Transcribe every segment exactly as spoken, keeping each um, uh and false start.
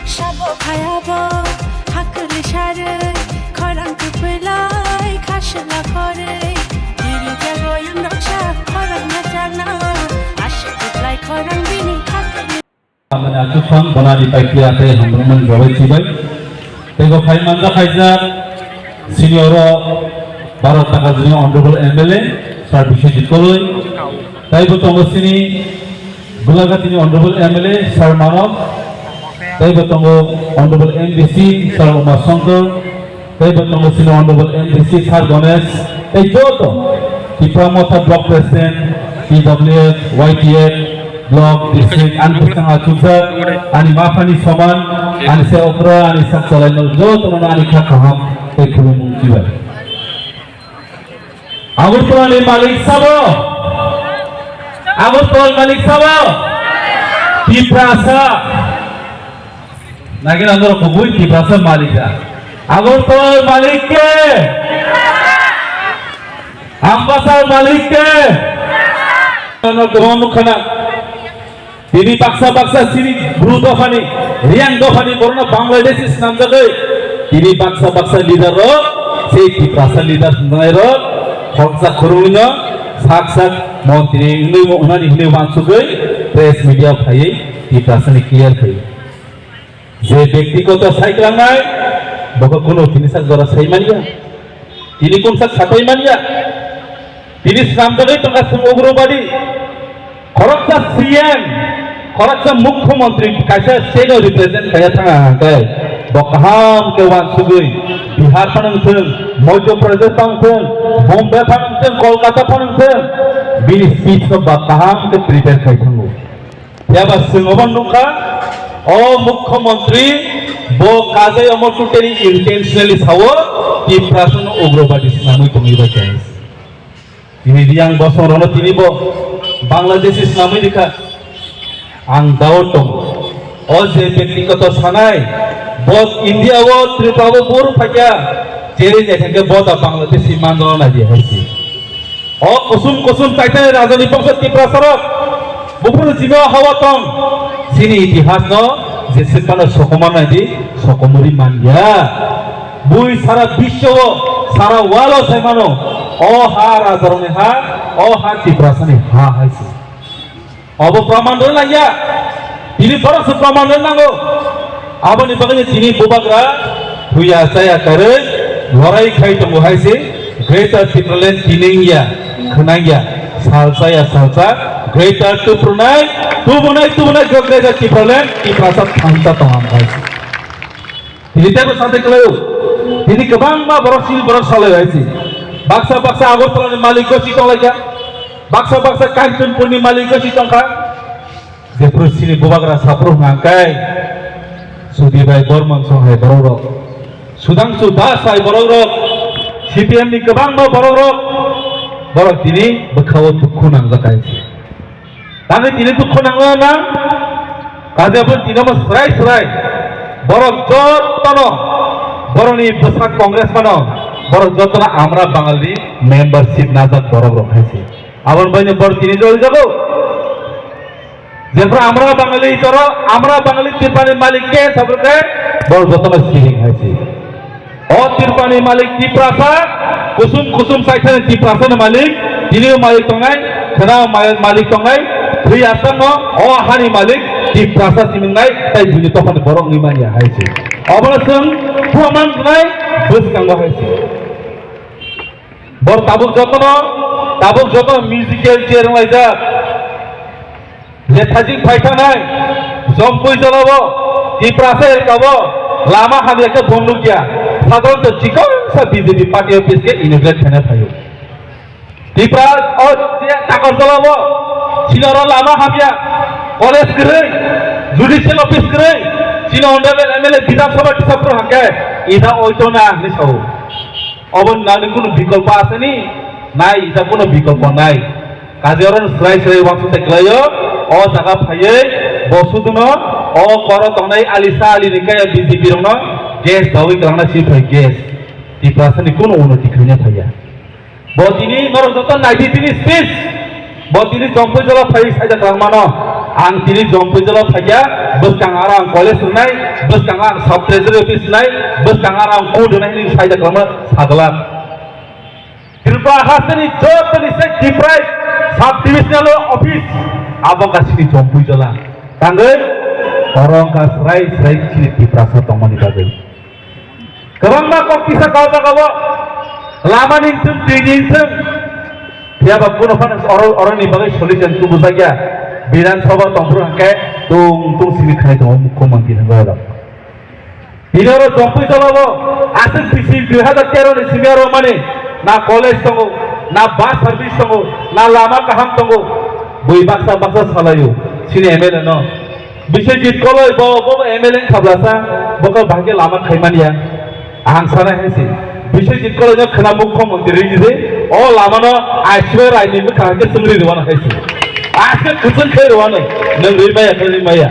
Sabo phayabo hakli sare khorang kupulai khasla kore. Diri jago yang raksa khorang na jagna asik kuplai khorang bini khakli. Amani achukphang bonani paikya tei hamrumani jobai chibai. Tei bo phai manjak khaijak senior o Bharat Takajini Honorable M L A Sir Biswajit Koloi. Tei bo tongo sini Gulagatini Honorable M L A Sir Manok. Tei bo tongo Honorable M D C Sir Uma Shankar. Tei bo tongo sini Honorable M D C Sir Ganesh, tei joto Tipra Motha Block President, T W F, Y T F, Block, District, ani bwskango achukjak, ani maphani soman, ani se okra, ani sak chalaino jotono ani kha kaham tei khulumung chibai. Agartala ni malik sabo, Agartala ni malik sabo, Tiprasa. Nagina norok kubui Tiprasa malik da. Agartala malik ke? Ambasar malik ke? Ano kwbangma nukha na. Tini baksa baksa sini Bru dophani, Riang dophani borokno Bangladeshi swnamjagwi. Tini baksa baksa leader rok, sei Tiprasa leader swnamnai rok, khoroksa khoroknwino sak sak montri wngwi mo-, wngnani hwnwi uansugwi press media phaiwi Tiprasani clear khlaiwi. Je byaktigoto saikwlangnai, bobo kuno tini sak jora sai manya, tini kumsa sapai manya, tini swnamjagwi tongkha chwng ugrobadi. Khoroksa C M, khoroksa mukhyamantri kaisa state-o represent khaiya thangha hwnkhe, bo kaham khe uansugwi Bihar phano wngthung, Madhya Pradesh phano wngthung, Bombay phano wngthung, Kolkata phano wngthung, bini speech-no ba kaham khe prepare khai thango. Phiya ba chwng obo nukha, o mukhyamantri bo kajai omo totally intentionally sao, Tiprasano ugrobadi swnamwi tongwi bai khe. Tini Riang bosong rokno tini bo Bangladeshi swnamwi rikha. Ang doubt tongo. O je byaktigoto sanai, bo India o Tripura o bor phaikha, cherwi naithangkhe bo da Bangladeshi manjano naidi hai se. O kusum kusum chaithani rajani bongso Tiprasa rok, buphuru jima hawa tong, chini itihas no je sipano sokomar naidi, sokomori manya. Bui sara biswo, sara world o sai mano, o ha rajarokni ha, o ha Tiprasani ha hai se. Obo praman rwna nangya. Tini borok se praman rwna nango. Aboni bagwi tini bubagra huya chaya karwi lorai khai tongo hai se Greater Tipraland tini wngya khwnangya salsa ya salsa Greater Tupranai tubunai tubunai Greater Tipraland Tiprasa thansa tongam hai se. Tini teibo sante kwlaio. Tini kwbangma borok sini borok salai hai se. Baksa baksa Agartala ni malik gosi tonglaikha. Baksa baksa Kanchanpur ni malik gosi tongkha. Jephru sini bubagra saphru hwnka hwnkhe Sudhi bai Bormon song hai borok rok. Sudhangshu Das hai borok rok. C P M ni kwbangma borok rok. Borok tini bwkhao dukhu nangjak hai se. Tangwi tini dukhu nangna nang, kaje bo tini bo srai srai. Borok jotono, borokni bwsak Congress phano, borok jotono Amra Bangali membership najak borok rok hai se. Aboni baino borok tini joli jago. Jephru Amra Bangali toro, Amra Bangali Tripurani malik ke sabur ke, borok jotono siring hai se. O Tripurani malik Tiprasa, kusum kusum saithani Tiprasani malik, tini malik tongnai, khena malik, malik tongnai, thwi asangno o hani malik Tiprasa simingnai, tai bini tophani borok wngwi manya hai se. Obono chwng phuaman rwnai bwskango hai se. Bor tabuk jotono, tabuk jotono musical chair wnglaijak. Je thajik phai thangnai, Jompui jolao, Tiprasa elkao, lama hamya khe bo nukya. Sadharanto chikon sa B J P party office khe inaugurate khaina phaio. Tipra o je Takarjalao, chini oro lama hamya, college kwrwi, judicial office kwrwi, chini honorable M L A Bidhan Sabha tisapro hangkhe, ida oito na hinwi sao. Obo nani kunu bikolpo aseni? Nai, ida kunu bikolpo nai. Kaje oro srai srai uansuk tai kwlaio, o jaga phaiwi bo suduno, o koro tongnai alisa alini kaya B J P rokno gas dawi kwlangna swi phai gas. Tiprasani kunu unnoti khaina phaiya. Bo tini norok joto naidi tini speech. Bo tini Jompuijala phai saida kang mano. Ang tini Jompuijala phaiya, bwskang aro ang college rwnai, bwskang ang sub treasury office rwnai, bwskang aro ang court rwnai hinwi saida kang mano sagla. Tripura hasteni jotoni se Tiprai sub divisional office abo kasini Jompuijala. Tangwi oro wngkha srai srai chini Tiprasa tongmani bagwi. Kwbangma kok kisa kok jagao lama ni thung, twi ni thung. Phiya ba kuno phano oro, oro ni bagwi solution tubu jakya. Bidhan Sabha tongphuru hwnkhe tung tung simi khai tongo mukhyamantri ni bagwi. Tini oro Jompuijala o aswk bisi dui hazar tero ni simi oro mani na college tongo, na bus service tongo, na lama kaham tongo. Bui baksa baksa salaio sini M L A no. Biswajit Koloi bo, bo M L A wngkha blasa, bo khe bahai khe lama khaimani ya. Ang sana hai se. Biswajit Koloi no khwna mukhyamantri rwdi se, o lama no aiswai rai ni bwkha khe chwngri rwano hai se. Aske kuchung khai rwano, nwng rwi maya khe rwi maya.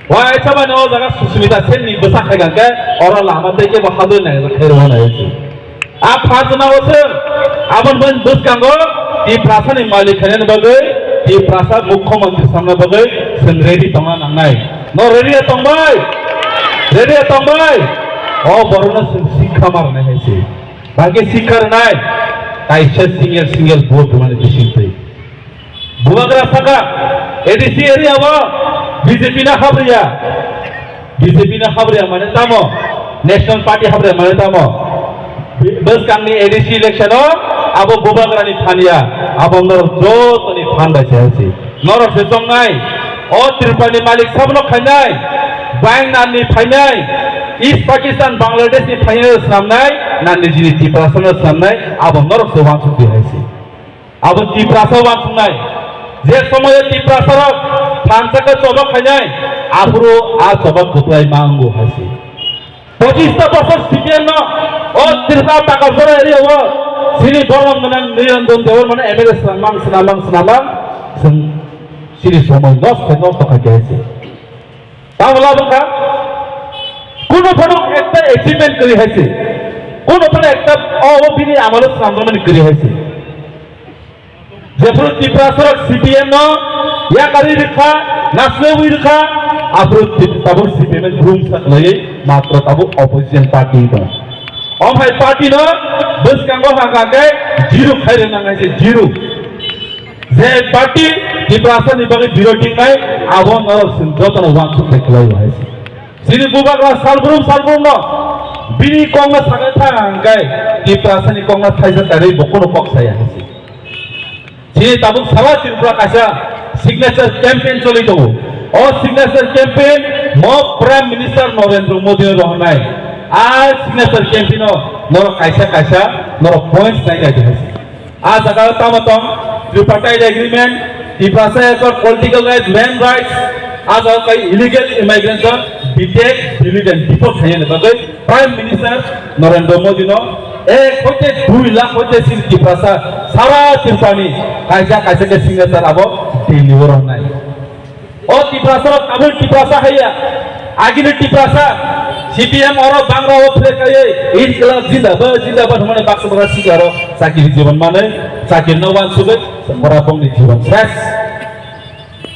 Wa aisa mani o jaga Susmita Sen ni bwsa khai khe oro lama tei khe bo hadwi nai khai rwano hai se. A pharjana o chwng aboni bwskango Tiprasani malik khainani bagwi Tiprasa mukhyamantri samna bagwi chwng ready tongna nangnai. No ready ya tongbai? Ready ya tongbai? O borokno chwng sikha ma rwnai hai se. Bagwi sikha rwnai kaisa single single vote rwmani bisingtwi. Bubagra saka A D C area o B J P no habriya. B J P no habriya mane tamo? National Party habriya mane tamo? Bwskangni A D C election o abo Bubagrani phan ya, abo norok jotoni phan bai se hai se. Norok se chongnai, o Tripurani malik sabno khainai, baing nanni phainai, East Pakistan, Bangladesh ni phainai snamnai, nanni jini Tiprasa no snamnai, abo norok se wansuk di hai se. Abo Tiprasa wansuknai. Je somoyo Tiprasarok thansa khe choba khainai, aphuru a choba kwplai ma wngo hai se. Pochista bosor C P M no o Tripura Takarjora area o sini bolong gwnang Niranjan Debbarma no M L A swnamang, swnamang, swnamang, chwng sini somoi nosto, nosto khai khe hai se. Tamo labo kha, kuno phano ekta achievement kwrwi hai se. Kuno phano ekta o, o bini amalo swnamjakmani kwrwi hai se. Jephuru Tiprasarok C P M no yakarwi rwkha, naslewi rwkha, aphuru Tip-, tabuk C P M ni brum sa khlaiwi matro tabuk opposition party tongo. Omo hai party no bwskango haka khe zero khai rwna nang hai se, zero. Je party Tiprasani bagwi birodi wngnai, abo norok chwng jotono wansuk bai khlai o hai se. Chini Bubagra salbrum salbrum no bini kok no sakai thang hwnkhe Tiprasani kok no thaisa karwi bo kunu kok saya hai se. Chini tabuk sara Tripura kaisa signature campaign choli tongo. O signature campaign mo Prime Minister Narendra Modi no rohornai. A signature campaign o norok kaisa kaisa norok points nai nai hai se. A jaga o tamo tong, Tripartite Agreement, Tiprasa Accord, Political Rights, Land Rights, a jaga o kai illegal immigration, detect, delete and deport khainani bagwi Prime Minister Narendra Modi no ek hoite dui lakh hoite chini Tiprasa sara Tripurani kaisa kaisa khe signature abo Delhi o rwnai. O Tiprasa rok tabuk Tiprasa haiya. Agini Tiprasa C P M oro bangra o flag kaiwi Inqilab Zindabad, Zindabad hwnmani baksa baksa sikla ro chakiri jiban manwi chakiri no wansugwi ora bongni jiban ses.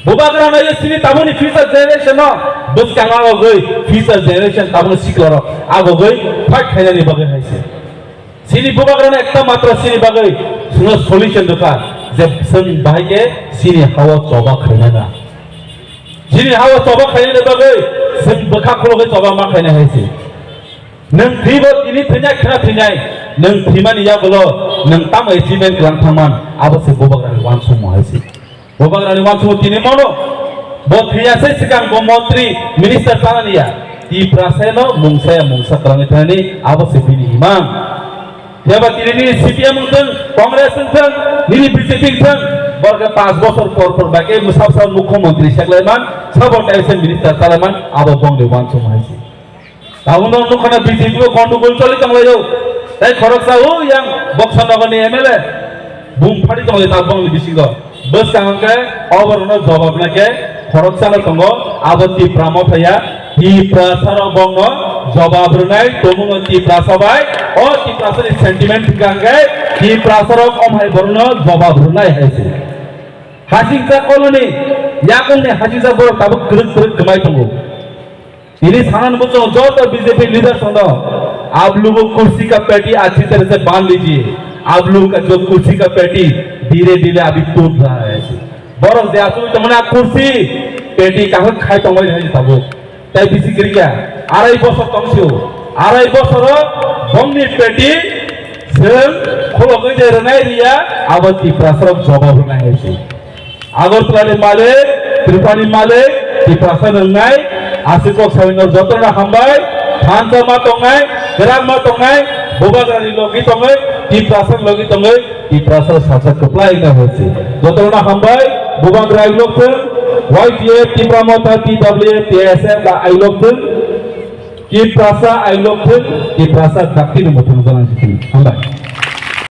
Bubagra no ye sini tabukni future generation no bwskang agogwi future generation tabukni sikla rok agogwi fight khainani bagwi hai se. Chini bubagrano ekta matro chini bagwi chwngno solution rwkha je chwng bahai khe chini hao choba khainai na. Chini hao choba khainani bagwi chwng bwkha khulugwi choba ma khainai hai se. Nwng thwibo tini thwinai khwna thwinai, nwng thwimani yagulo nwng tamo achievement kwlang thangman abo se bubagrani uansukmung hai se. Bubagrani uansukmung tini mono. Bo thwiya se swkang bo montri, minister chanani ya. Tiprasa no mungsa ya mungsa kwlangwi thanani abo se bini imang. Phiya ba tini nini C P M wng thung, Congress wng thung, nini B J P wng thung, borok khe panch bosor por por bai khe bwsa bwsa mukhyamantri seklaiman, sabo kaisa minister chalaiman, abo bongni uansukmung hai se. Tabukno nukha na B J P o gondogol choli tonglaio. Tei khoroksa o yang Boksanagarni M L A bum phari tonglaio tabukni bisingo. Bwskang hwnkhe oborokno jobab rwnai khe khoroksano tongo, abo Tipra Motha ya. Tiprasarok bongno jobab rwnai tongmungno Tiprasa bai. O Tiprasani sentiment thwngkha hwnkhe Tiprasarok om hai borokno jobab rwnai hai se. Hasingcha koloni yakungni hasingcha borok tabuk kwrwk kwrwk kwmai tongo. Tini sanani muchungo joto B J P leaders no, "आप लोगों को कुर्सी का पेटी अच्छी तरह से बांध लीजिए, आप लोगों का जो कुर्सी का पेटी धीरे धीरे अभी टूट रहा है।" Borok je achugwi tongmani a kursi peti kaham khai tongmani hai tabuk. Tai bisi kwrwi kha, arai bosor tong sio. Arai bosoro bongni peti chwng khulogwi de rwnai riya, abo Tiprasarok jobab rwnai hai se. Agartala ni malik, Tripura ni malik, Tiprasa nwngnai, aswk kok sawi no joto no hambai, thansa ma tongnai, kwrak ma tongnai, bubagra ni logi tongwi, Tiprasa ni logi tongwi, Tiprasa sasa kwplai na hosi. Joto no hambai, bubagra ailok thung, Y T F, Tipra Motha, T W F, T S F la ailok thung, Tiprasa ailok thung, Tiprasa dakti ni muthung jalan situ. Hambai.